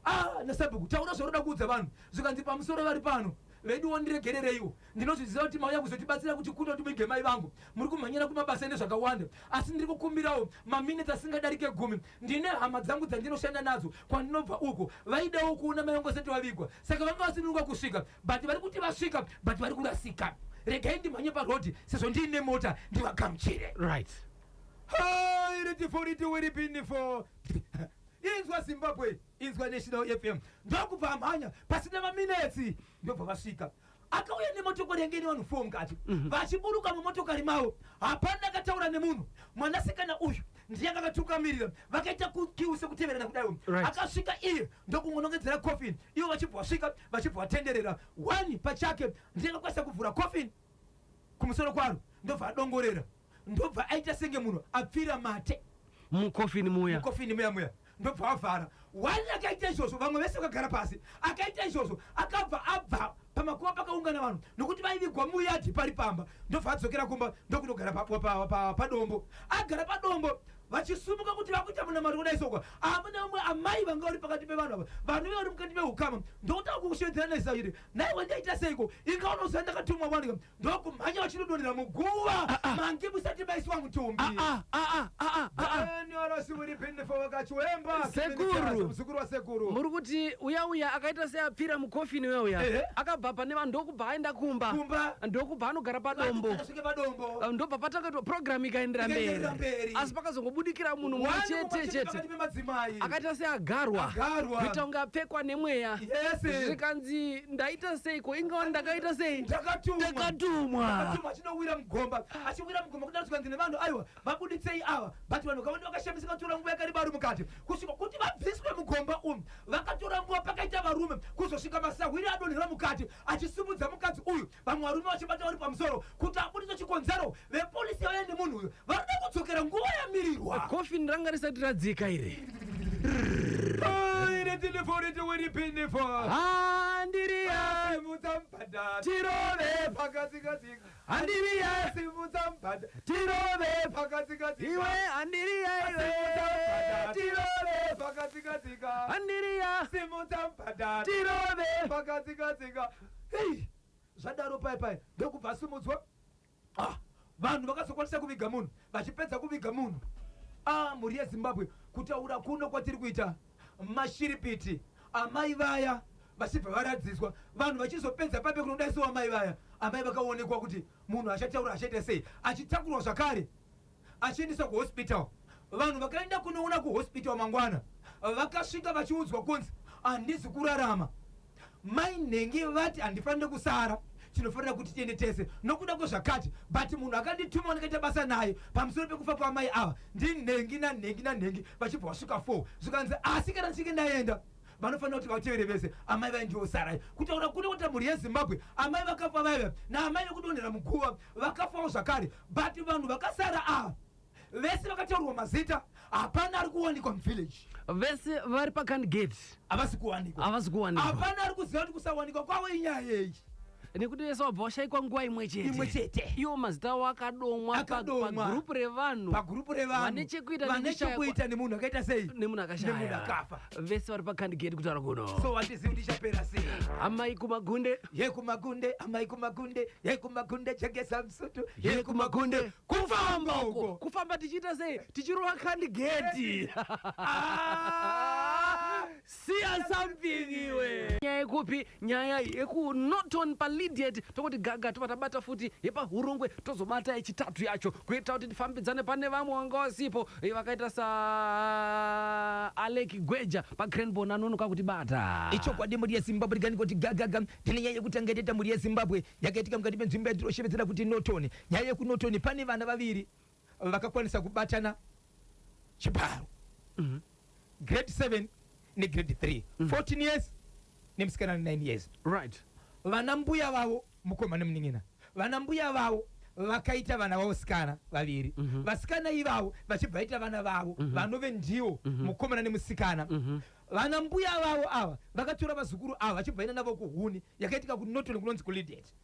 "Ah, nasabhuku, taura zvaunoda kuudza vanhu." Zvikanzi, "Pamusoro vari pano veduwo, ndiregerereiwo. Ndinozviziva kuti mauya kuzotibatsira kuti kuno timige mai vangu, muri kumhanyira kumabasa nezvakawanda, asi ndiri kukumbirawo maminitsi asingadarike 10. Ndine hama dzangu dzandinoshanda nadzo kwandinobva uko, vaidawo kuona mai vangu vasati vavigwa, saka vanga vasinunga kusvika, but vari kuti vasvika, but vari kurasika. Regai ndimhanye parodhi sezvo ndiine mota, ndivagamuchire." Ritifuritiwiripinifo. Inzwa Zimbabwe, inzwa National FM. Ndokubva amhanya, pasina maminetsi ndobva vasvika. Akauya nemotokari yange ine vanhu 4 mukati. Vachiburuka mumotokari mavo, hapana akataura nemunhu. Mwanasikana uyu ndiye akakatungamirira, vakaita queue sekuteverana kudaiwo. Akasvika iye ndokungonongedzera coffin, ivo vachibva vasvika, vachibva vatenderera. One pachake ndiye akakwanisa kuvhura coffin kumusoro kwaro, ndobva adongorera, ndobva aita senge munhu apfira mate mukofini muya. Mukofini muya muya, ndobva avhara. One akaita izvozvo, vamwe vese vakagara pasi. Akaita izvozvo, akabva abva pamakuva pakaungana vanhu, nokuti vaivigwa muyadhi pari pamba, ndobva adzokera kumba, ndokunogara padombo. Agara padombo, vachisumuka kuti vakuita munamato kudai sokwa, amuna vamwe amai vanga vari pakati pevanhu ava, vanhu vari mukati meukama, ndokutanga kukushevedzera nezita, "Naiwe, ndaita seiko? Inga unoziva ndakatumwa wanika." Ndokumhanya vachinodonhera muguva mange musati maiswa mutumbi. Ah, ah, ah, ah, ah, ah. Sekuru. Muzukuru wasekuru. Muri kuti uya uya akaita seapfira mukofini uya uya, akabva pane vanhu, ndokubva aenda kumba, Kumba. ndokubva anogara padombo. Asvike padombo. Ndobva patangaitwa program ikaendera Ikaenderera mberi. Mberi. Asi pakazongobudikira munhu mumwe One chete mumwe chete pakati pemadzimai akaita seagarwa, Agarwa. kuita kunge apfekwa nemweya. Zvikanzi, "Ndaita seiko? Ingawa ndakaita sei?" "Ndakatumwa." "Ndakatumwa." Ndakatumwa. Achinowira mugomba, achiwira mugomba kudaro, zvikanzi nevanhu, "Aiwa, vabuditsei ava." But vanhu vakawanda vakashamisika, tora nguva yakareba vari mukati kusvika kuti vabviswe mugomba umu. Vakatora nguva, pakaita varume kuzosvika masahwiri adonhera mukati achisimudza mukadzi uyu, vamwe varume vachibata vari pamusoro kuti abuditswe. Chikonzero, vepolisi vauya nemunhu uyu, varikuda kudzokera nguva yamirirwa. Kofini ranga risati radzika iri. Handiriya. Simudza mubhadha. Tirove. Pakadzikadzika. Handiriya. Simudza mubhadha. Tirove. Pakadzikadzika. Iwe, handiriya iwe. Tirove pakadzikadzika. Handiriya. Simudza mubhadha. Tirove. Pakadzikadzika. Hei, zvadaro pai pai ndokubva asimudzwa. Ah, vanhu vakazokwanisa kuviga munhu. Vachipedza kuviga munhu, ah, mhuri yeZimbabwe, kutaura kuno kwatiri kuita mashiripiti, amai vaya vachibva varadziswa. Vanhu vachizopedza pape kunodaisiwa amai vaya, amai vakaonekwa kuti munhu achataura, achaita sei, achitakurwa zvakare achiendeswa kuhospital. Vanhu vakaenda kunoona kuhospital mangwana, vakasvika vachiudzwa kunzi, "Handizi kurarama. Mai nhengi vati handifaniri kusara, tinofanira kuti tiende tese nokuda kwezvakati, but munhu akandituma ndikaita basa naye pamusoro pekufa kwamai ava ndinhengi nanhengi nanhengi." Vachibva vasvika 4, zvikanzi, "Asi kana ndichinge ndaenda, vanofanira kuti vatevere vese. Amai vaindiwo sarai." Kutaura kune kuti mhuri yeZimbabwe, amai vakafa vaiva naamai vekudonhera muguva vakafawo zvakare, but vanhu vakasara ava vese vakataurwa mazita, hapana ari kuwanikwa muvillage. Vese vari pakandgate. Havasi kuwanikwa. Havasi kuwanikwa. Hapana ari kuziva kuti kusawanikwa kwavo inyaya yei. Nekuti vese vabva vashayikwa nguva imwe chete. Imwe chete. Iwo mazita avo akadomwa Akadomwa. pagurupu revanhu Pagurupu revanhu vane chekuita vane nekushaya chekuita nemunhu akaita sei? Nemunhu Nemunhu akashaya. Akafa. Vese vari pakandgate kutaura kuno. So hatizivi kuti ichapera sei. Amai kumagunde. Yekumagunde, amai kumagunde, yekumagunde, jekesa musutu. Yekumagunde. Kufamba uko. Kufamba tichiita sei? Tichirova kandigeti. Ah! Siya something iwe. Nyaya yekupi? Nyaya yekuNorton paLydiate. Tokuti gaga, tobva tabata futi yepaHurungwe, tozobata yechitatu yacho kuita kuti tifambidzane. Pane vamwe vanga vasipo, vakaita saAlek Gweja paCranborne, anonoka kutibata. Ichokwadi, mhuri yeZimbabwe, rigani kuti gagaga. Tine nyaya yekutanga yataita, mhuri yeZimbabwe, yakaitika mukati menzvimbo yatinoshevedzera kuti Norton. Nyaya yekuNorton, pane vana vaviri vakakwanisa kubatana chibharo, grade 7 negrade 3, 14 years nemusikana 9 years. Vana mbuya vavo, mukoma nemunin'ina. Vana mbuya vavo vakaita vana vavo sikana vaviri. Vasikana ivavo vachibva vaita vana vavo vanove ndiwo mukomana nemusikana. Vana mbuya vavo ava vakatora vazukuru ava vachibva vaenda navo kuhuni yakaitika kuNorton, kunonzi kuLidet.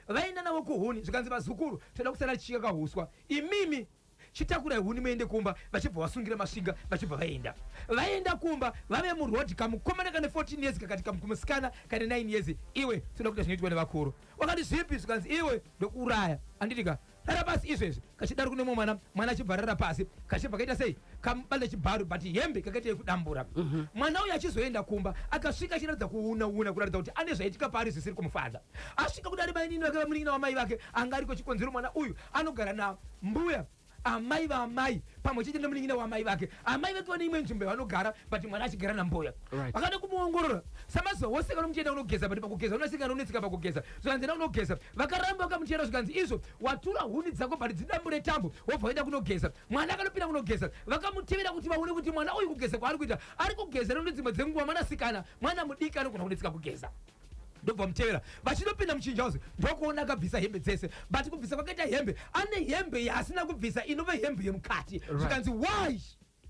Vaenda navo kuhuni, zvikanzi, "Vazukuru, toda kusara tichikaka huswa, imimi chitakurai huni muende kumba." Vachibva vasungira masvinga, vachibva vaenda. Vaenda kumba, vave murodhi, kamukomana kane 14 years kakati kumusikana kane 9 years, "Iwe, toda kuita zvinoitwa nevakuru." Wakati, "Zvipi?" Zvikanzi, "Iwe, ndokuuraya, handitika? Rara pasi izvezvi." Kachidaro kune mumwe mwana. Mwana achibva rara pasi, kachibva kaita sei? Kamubata chibharu, but hembe kakaita yekudambura. Mwana uyu achizoenda kumba, akasvika achiratidza kuuna una, kuratidza kuti ane zvaitika paari zvisiri kumufadza. Asvika kudari, mainini vake, vamunin'ina wamai vake anga ariko. Chikonzero, mwana uyu anogara nambuya amai vaamai pamwe chete nemunin'ina wamai vake. Amai vake vane imwe nzvimbo yavanogara, but mwana achigara nambuya. Vakada kumuongorora samazuva wose, kanomuchienda kunogeza, but pakugeza unosikana unetsika pakugeza. Zvikanzi, "Enda kunogeza." Vakaramba vakamuteera. Zvikanzi, "Izvo watura huni dzako, but dzidambure tambo, wobva waenda kunogeza." Mwana akanopinda kunogeza, vakamutevera kuti vaone kuti mwana uyu kugeza kwaari kuita, ari kugeza, nekuti dzimwe dzenguva mwanasikana, mwana mudiki anogona kunetsika kugeza. Ndobva mutevera, vachinopinda muchinjauzi, ndokuona akabvisa hembe dzese. But kubvisa kwakaita hembe, ane hembe yaasina kubvisa, inove hembe yemukati. Zvikanzi, "Why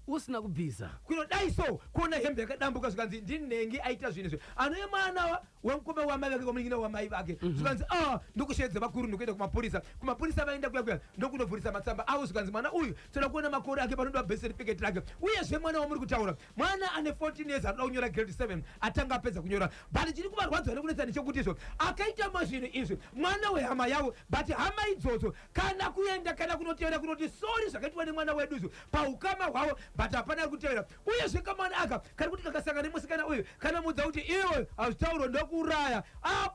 usina kubvisa?" Kunodai so, kuona hembe yakadambuka. Zvikanzi, "Ndinhengi aita zvinhu izvi, anove mwana wemukoma wamai vake, kwamunin'ina wamai vake." Zvikanzi, "A, ndokusheedza vakuru, ndokuenda kumapurisa." Kumapurisa vaenda kuya kuya, ndokunovhurisa matsamba avo. Zvikanzi, "Mwana uyu toda kuona makore ake, panoda birth certificate rake. Uyezve mwana wamuri kutaura, mwana ane 14 years, anoda kunyora grade 7, atanga apedza kunyora." But chiri kuvarwadza nekunetsa ndechekuti izvo akaita mazvinhu izvi mwana wehama yavo, but hama idzodzo kana kuenda kana kunotevera kunoti, "Sorry, zvakaitwa nemwana wedu izvo," paukama hwavo, but hapana ari kutevera. Uyezve kamwana aka kari kuti kakasangana nemusikana uyu, kanamuudza kuti, "Iwe, hazvitaurwa, ndokuuraya."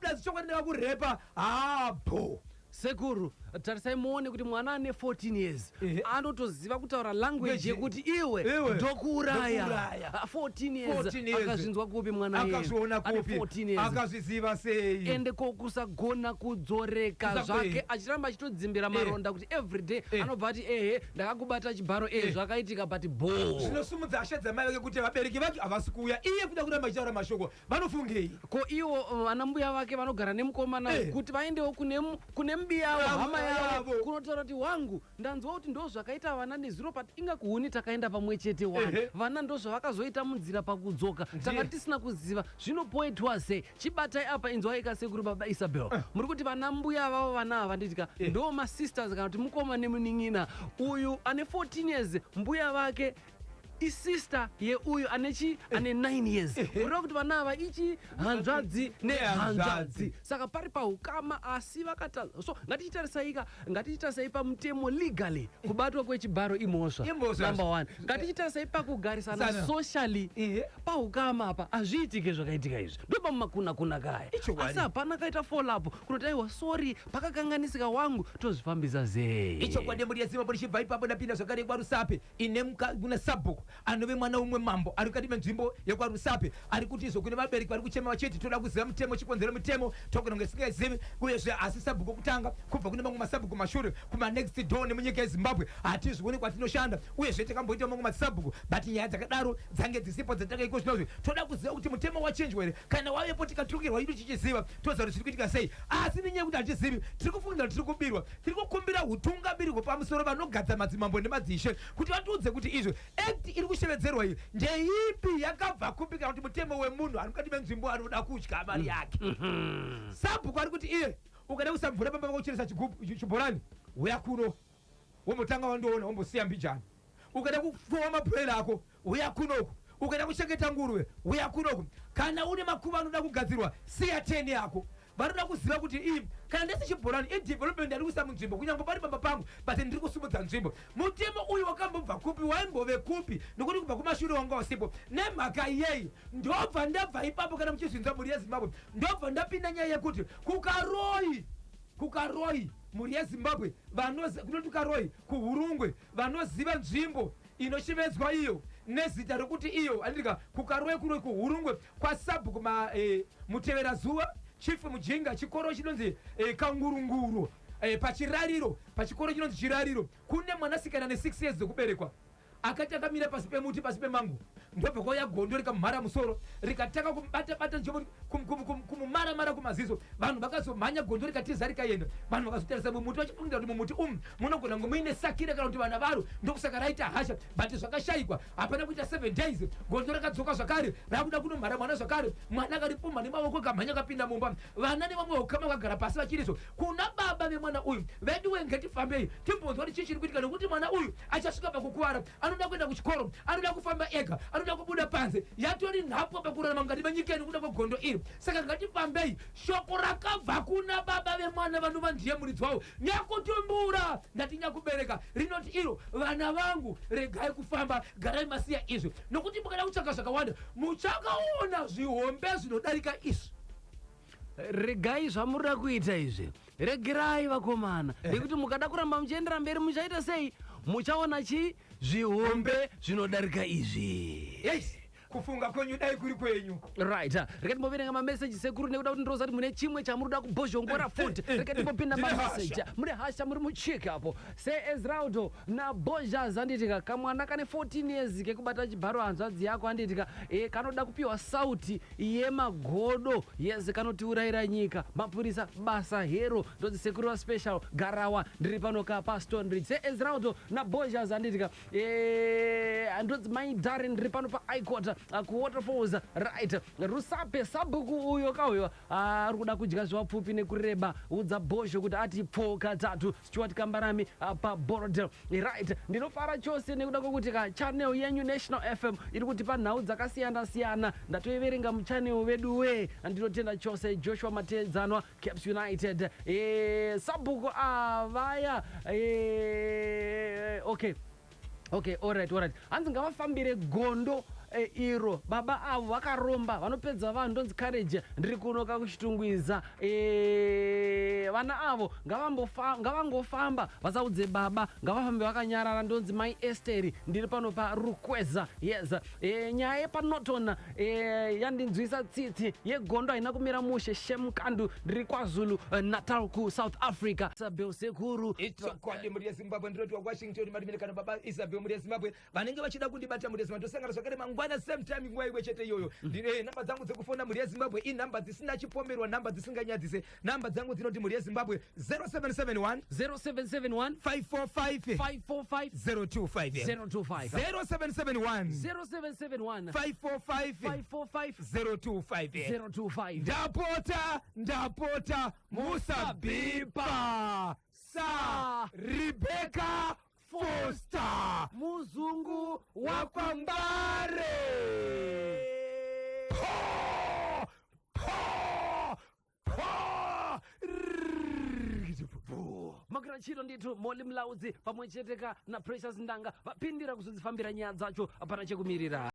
Plus chokwadi, ndakakurepa habho. Sekuru, tarisai muone kuti mwana ane 14 years anotoziva kutaura language yekuti, "Iwe, Iwe, ndokuuraya." Ndokuuraya. Ah, 14 years. 14 years. Akazvinzwa kupi mwana iyeye? Akazviona Ane kupi? 14 years. Akazviziva sei? Ende ko kusagona kudzoreka zvake, achiramba achitodzimbira maronda kuti everyday anobva ati, "Ehe, ndakakubata chibharo, ehe, zvakaitika, but bo." Zvinosumudza hasha dzamai vake kuti vabereki vake havasi kuuya, iye kuda kuramba achitaura mashoko, vanofungei? Ko iwo vana mbuya vake vanogara nemukomana, kuti vaendewo kune mubiya wavo, hama yavo, yavo. Kunotaura kuti, "Wangu, ndanzwa kuti ndo zvakaita vana nezuro, but inga kuhuni takaenda pamwe chete wani. Vana ndo zvavakazoita munzira pakudzoka, tanga tisina kuziva, zvinopoetwa sei?" Chibatai apa, inzwai kasekuru baba Isabel. Muri kuti vana mbuya vavo, vana ava nditika ndo masisters kana kuti mukoma nemunin'ina. Uyu ane 14 years, mbuya vake isister yeuyu ane chi ane 9 years. Kureva kuti vana ava ichi hanzvadzi nehanzvadzi. Nehanzvadzi. Saka pari paukama, asi vakata so ngatichitarisai ka, ngatichitarisai pamutemo. Legally, kubatwa kwechibharo imhosva. Imhosva. Number one, ngatichitarisai pakugarisana Sana. socially, paukama apa hazviitike zvakaitika izvi, ndopamumakuna kaya. Ichokwadi. Asi hapana kaita follow up kunoti, "Aiwa, sorry, pakakanganisika wangu, tozvifambisa sei?" Ichokwadi, mhuri yeZimbabwe. Ndichibva ipapo, ndapinda zvakare kwaRusape, ine kuna sabhuku anove mwana umwe mambo ari kukati menzvimbo yekwaRusape, ari kuti izvo kune vabereki vari kuchema vachiti, "Toda kuziva mutemo, chikonzero mutemo togona kunge tisingazivi." Uyezve asi sabhuku kutanga kubva kune mamwe masabhuku mashure kumanext door nemunyika yeZimbabwe, hatizvioni kwatinoshanda. Uyezve takamboita mamwe masabhuku, but nyaya dzakadaro dzange dzisipo dzatanga iko zvinozvi. Toda kuziva kuti mutemo wachinjwa here, kana wavepo tikaturukirwa idu tichiziva, toziva kuti zviri kuitika sei. Asi nenyaya yekuti hatizivi, tiri kufungira kuti tiri kubirwa. Tiri kukumbira utungamiri hwepamusoro vanogadza madzimambo nemadzishe kuti vatiudze kuti izvo act iri kushevedzerwa iyi ndeipi, yakabva kupi, kana kuti mutemo wemunhu ari mukati menzvimbo anoda kudya mari yake. Sabhuku ari kuti iye ukada kusamvura pamba pakucheresa chibhorani, uya kuno, wombotanga wandoona, wombosiya mbijana. Ukada kufuwa mapurela ako, uya kunoku. Ukada kuchengeta nguruve, uya kunoku. Kana une makuva anoda kugadzirwa, siya 10 yako. Vanoda kuziva kuti ii, kana ndese chibhorani, idevelopment ari kuisa munzvimbo, kunyange pari pamba pangu, but ndiri kusumudza nzvimbo. Mutemo uyu wakambobva kupi? Waimbove kupi? Nokuti kubva kumashure wanga usipo. Nemhaka yei ndobva ndabva ipapo, kana muchizvinzwa, mhuri yeZimbabwe, ndobva ndapinda nyaya yekuti kuKaroi, kuKaroi, mhuri yeZimbabwe, kunoti Karoi kuHurungwe, vanoziva nzvimbo inoshevedzwa iyo nezita rokuti iyo andika kuKaroi kuno kuHurungwe, kwasabhuku Muteverazuva, Chief Mujinga, chikoro chinonzi Kangurunguru, pachirariro, pachikoro chinonzi Chirariro, kune mwanasikana ne6 years dzekuberekwa akati akamira pasi pemuti, pasi pemango. Ndobva kwauya gondo rikamumhara musoro, rikatanga kumubata bata nzvimbo, kumumara mara kumaziso. Vanhu vakazomhanya, gondo rikatiza rikaenda. Vanhu vakazotarisa mumuti vachifungira kuti mumuti umu munogona kunge muine sakira kana kuti vana varo, ndokusaka raita hasha, but zvakashayikwa. Hapana kuita 7 days, gondo rakadzoka zvakare, rakuda kunomhara mwana zvakare. Mwana akaripumha nemaoko, kamhanya kapinda mumba. Vana nevamwe ukama vakagara pasi vachirizvo kuna baba vemwana uyu: "Veduwe, ngatifambei timbonzwa kuti chii chiri kuitika, nekuti mwana uyu achasvika pakukuvara. Anoda kuenda kuchikoro, anoda kufamba ega, anoda kubuda panze. Yatori nhapwa pakurarama mukati menyika ino kuda kwegondo iri, saka ngatifambei." Shoko rakabva kuna baba vemwana, vanova ndiye muridzi wavo, nyakutumbura, ndati nyakubereka, rinoti iro: "Vana vangu, regai kufamba, garai masiya izvi, nokuti mukada kutsvaka zvakawanda muchakaona zvihombe zvinodarika izvi." Regai zvamurida kuita izvi, regerai vakomana, nekuti mukada kuramba muchiendera mberi muchaita sei? Muchaona chi zvihombe zvinodarika izvi. Yes, kufunga kwenyu dai kuri kwenyu. Right, rega timboverenga mameseji, sekuru, nekuda kuti ndinoziva kuti mune chimwe chamuri kubhozhongora futi. Rega timbopinda Ndine mameseji. Hasha. Mune hasha, muri muchiki apo. SeEzraudo naBozhas, handitika? Kamwana kane 14 years kekubata chibharo hanzvadzi yako, handitika? Kanoda kupiwa sauti yemagodo. Yes, kanotiurayira nyika. Mapurisa, basa hero. Ndodzi sekuru vaSpecial Garawa, ndiri pano ka paStone Ridge. SeEzraudo naBozhas, handitika? Ndodzi Mai Darren, ndiri pano paIcot kuWaterfalls. Right, Rusape, sabhuku uyo kauyo ari kuda kudya zvavapfupi nekureba. Udza Bhozho kuti ati pfoka tatu. Stuart Kambarami paBorrowdale. Right, ndinofara chose nekuda kwekuti ka channel yenyu National FM iri kutipa nhau dzakasiyana siyana. Ndatoiverenga muchannel vedu we, ndinotenda chose. Joshua Matedzanwa, Caps United. Sabhuku avaya okay, alright. Hanzi ngavafambire gondo iro, baba avo vakaromba, vanopedza vanhu. Ndonzi Courage, ndiri kunoka kuChitungwiza. Vana avo ngavangofamba, vasaudze baba, ngavafambe vakanyarara. Ndonzi Mai Esteri, ndiri pano paRukweza. Yes, nyaya yepaNorton yandinzwisa tsitsi, yegondo haina kumira mushe. Shemkandu, ndiri KwaZulu Natal kuSouth Africa. Isabel, sekuru. Ichokwadi, mhuri yeZimbabwe. Ndinoti waWashington Marimene kana baba Isabel. Mhuri yeZimbabwe, vanenge vachida kundibata, mhuri yeZimbabwe, tosangana zvakare mangwana, same time, nguva imwe chete iyoyo. Ndine namba dzangu dzekufona, mhuri yeZimbabwe, inhamba dzisina chipomerwa, nhamba dzisinganyadzise. Namba dzangu dzinoti, mhuri yeZimbabwe, 0771 0771 545 545 025. 025. 0771 0771 545 545 025. 025. Ndapota, ndapota, musabhipa sa Rebecca Foster, muzungu. Wakwambare. Po po po rrrr. Makura chiro ndithu Moli Mulaudzi pamwe chete ka naPrecious Ndanga vapindira kuzodzifambira nyaya dzacho. Hapana chekumirira.